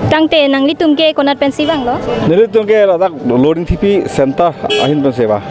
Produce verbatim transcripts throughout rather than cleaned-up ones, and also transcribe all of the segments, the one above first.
Tangte nanglitum ke konat pensi vanglo? Nelitum ke ladak Loringthepi center ahin pensi vang.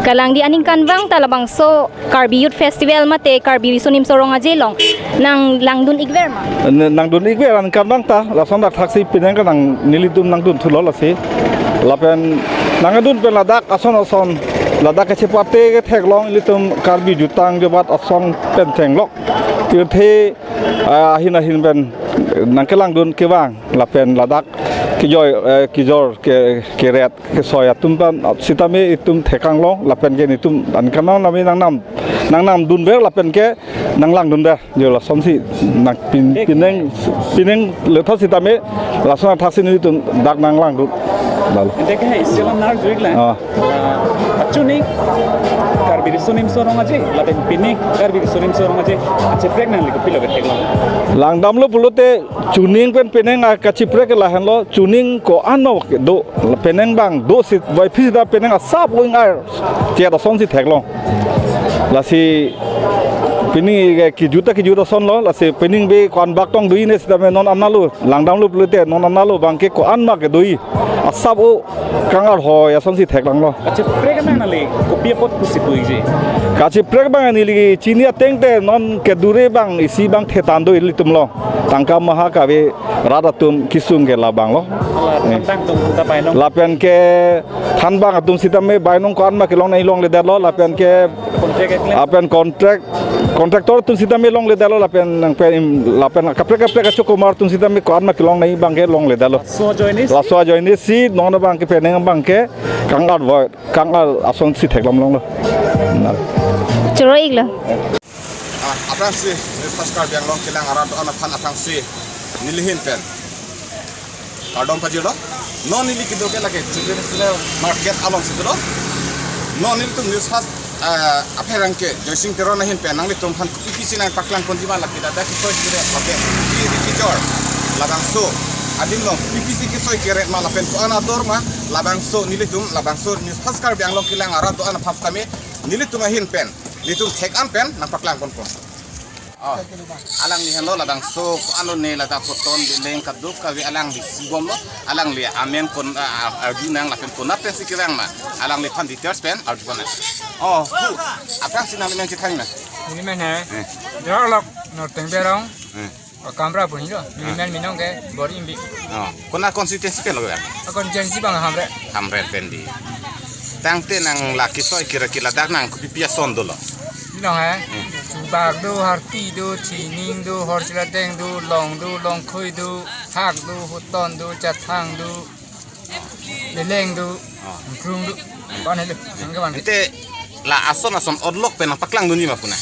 Kalang di aningkanvang ta labangso Karbi Youth Festival mate Karbi Riso Nimso Rong Aje along nanglangdun-ikver ma? Ne-, nangdun-ikver aningkanvang ta, lason dak thaksi pining ke nang nelitum nangdunthulo lasi. Lapen nangdun pen ladak ason ason, ladak kachepate ketheklong ilitum Karbi jutang jebat ason pen theklong. Pirthe, ah, ahin ahin pen nangkelangdun kevang lapen ladak kejoi, eh, kejor ke, keret kesoi atum pen sitame itum theklong lapen ke nelitum aningkanvang nami nangnam, nangnamdunver lapen ke nanglangdunver. Jo lasonsi nang pin-, pining, pining lethot sitame lason athaksi nelitum dak nanglangdun. Lalo. Ante ke hai isi alam nar juik lang. Ah. Ah, achuning Karbi Riso Nimso Rong Aje, lapen pining Karbi Riso Nimso Rong Aje, acheprek nangli kopilo ketheklong? Langdamlo pulote chuning pen pining akacheprek lahenlo, chuning ko-an ma do, pining abang do si, vai phi sita pining asap uing ar, chet asonsi theklong. Lasi pining ke kejut ta kejut asonlo, lasi pining be ko-an bak tong do-i ne sitame non amnalo, langdamlo pulote non amnalo abang ke ko-an ma kedo-i, asap o kang-arhoi asonsi theklonglo. Kacheprek nangli kopi apot pusi puji? Kacheprek abang neli chini ateng te non kedure abang isi abang thetan do ilitumlo. Tangka maha kave rat atum kesung ke labanglo. Ala Eh. than abang atum ta painong. Lapen ke than abang atum sitame painong ko-an ma kelong nai longledetlo lapen ke Contract ekle. Lapen contract, contractor atum sitame longledetlo lapen nangpen lapen kaprek kaprek achokomar atum sitame ko-an ma kelong nai abang ke longledetlo. Laso ajoine si. Laso ajoine si non abang ke pining abang ke kang-arhoi, kang-ar asonsi theklong longlo. Nang. Choro-iklo. Ah, aphrangsi, News Fast Karbi Anglong kelang arat do-an aphan aphrangsi neli ahin pen kardom pajirlo. Non neli kedo ke lake Children's Market alongsi kedo. Non nelitum News Fast, ah, apherangke Joysing Teron ahin pen nanglitum aphan kopisi nangpaklang ponji ma lake dada kesoi keret lake kiri kejor labangso adim along kopisi kesoi keret ma lapen ko-an ador ma labangso nelitum labangso News Fast Karbi Anglong kelang arat do-an aphan sitame nelitum ahin pen nelitum thek-an pen nangpaklang ponpo. Oh, alangli henlo labangso ko-an lo ne ladak koton bileng kadokave alangli sibomlo, alangli amen kon, ah, ah, arju nang lapen konat pensi kevang ma, alangliphan details pen arju nang. Oh, pu, aphrangsi nangli amen chethang na? Neli amen he. Eh. Dorlok Norteng Berong. Eh. Kamra buni lo. Neli amen binong ke Bor Imbi. Oh, konat constituency pen lo ya? Constituency abang Hamren. Hamren pen di. Tangte nang lake soi kira kira dak nang kopi pi ason dolo? Binong he. Hmm. Chubak do, Harpi do, Thining do, Horchilateng do, Long do, Longkhoi do, Hak do, Huton do, Chathang do, Leleng do, Oh. Krung do. Ban helo. Nang ke ban. Ante la ason ason orlok pen nangpaklangdunji ma puna?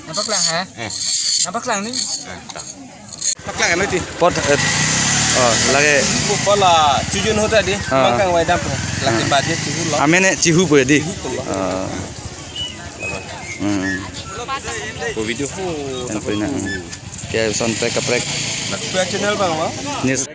Nangpaklang he? Eh. Nangpaklang ni. Eh, ta. Paklang ano ti? Pot, eh, oh, lake. Bupala chujun hota di, Ah. Mangkang waidam po. Lake Ah. Baje chihulo. Amen eh, chihu po di. Chihu po. Ah. Hmm. Ko video ho. Yan po na. Kaya son prek kaprek. Kaya channel bang wa? News.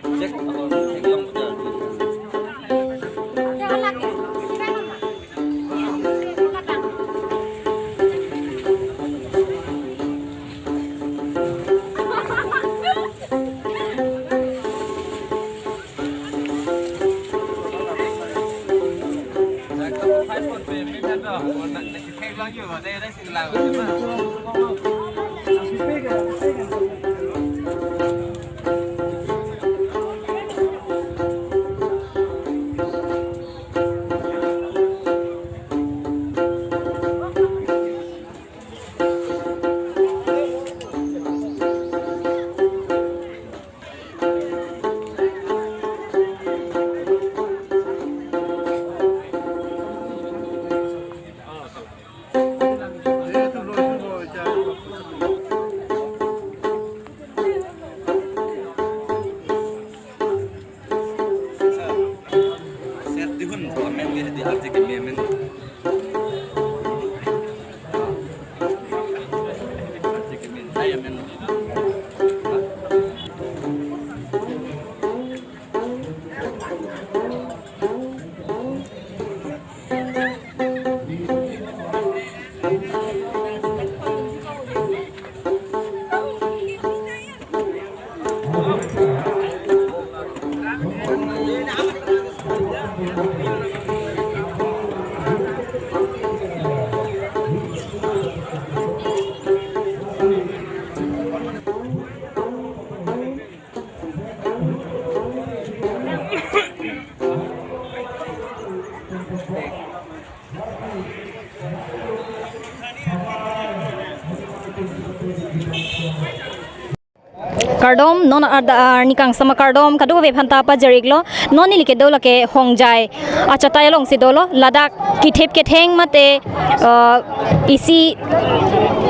Kardom, non arda arni kangsam akardom kadokave aphanta pajir-iklo. Non neli kedo lake Hongjai achatai alongsi dolo, ladak kethip ketheng mate, uh, isi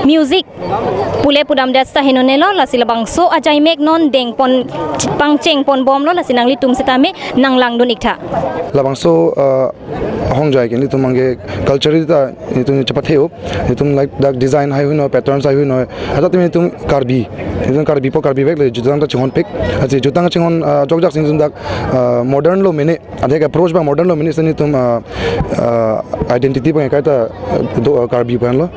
music pule pudamdet seta henonelo, lasi labangso ajaimek non dengpon pangchengponbomlo, lasi nanglitum setame nanglangdun-iktha. Labangso, uh, Hongjai ke nelitum abangke culture ta nelitum chepathe-o, nelitum like dak design haihui noi, patterns haihui noi, hadak tame nelitum Karbi, nelitum Karbi po Karbi vek le jutang ta chinghonpik, ase jutang chinghon, ah, jokjak si nelitum dak, ah, modern lo mene, adak approach abang modern lo mene si nelitum, ah, ah, identity abang kaita, ah, do, ah, Karbi pu-anlo,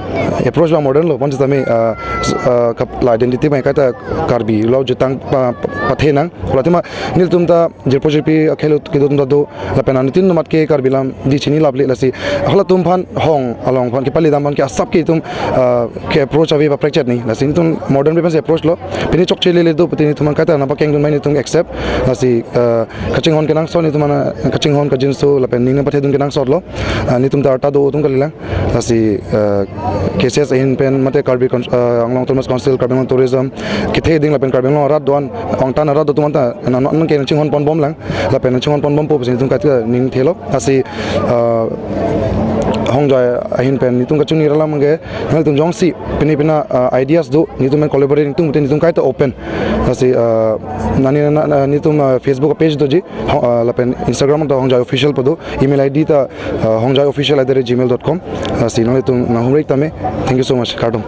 approach abang modern lo pon setame, ah, s-, ah, kap-, la identity abang kaita Karbi lo jutang pa, pa, pathenang, la tema nelitum ta jirpo jirpi akhei lo kedo atum ta do, lapen anuttin atum mat ke Karbi alam di chini laple, lasi halatum aphan hong along aphan kepali dam aphan ke asap ke itum, ah, ke approach ave ba prekchet ni, lasi itum modern pen si approach lo, pini chokche lele do putini itum kaita nangpakengdun mai nelitum accept, lasi, ah, kachinghon kenangsot nelitum ana kachinghon kajinso lapen ning nangpathedun kenangsot lo, ah, nelitum ta arta do atum kalilang, lasi, ah, K C S ahin pen mate Karbi Con-, ah, Anglong Autonomous Council, Karbi Anglong Tourism, kethe ding lapen Karbi Anglong arat do-an, angtan arat do atum anta, na, na, nangke nangchinghonponbomlang, lapen nangchinghonponbompo pusi nelitum kaita ning thelo, lasi, ah, Hongjai ahin pen nelitum kachini alam abangke, nanglitum jongsi pini pina, ah, ideas do, nelitum pen collaborate nelitum, nelitum kaita open, lasi, ah, nani na, na, nelitum, ah, Facebook page doji, ho-, ah, lapen Instagram ta Hongjai Official pu do, email I D ta, ah, hongjai official at the rate gmail dot com, lasi nanglitum nanghumri-ik tame. Thank you so much. Kardom.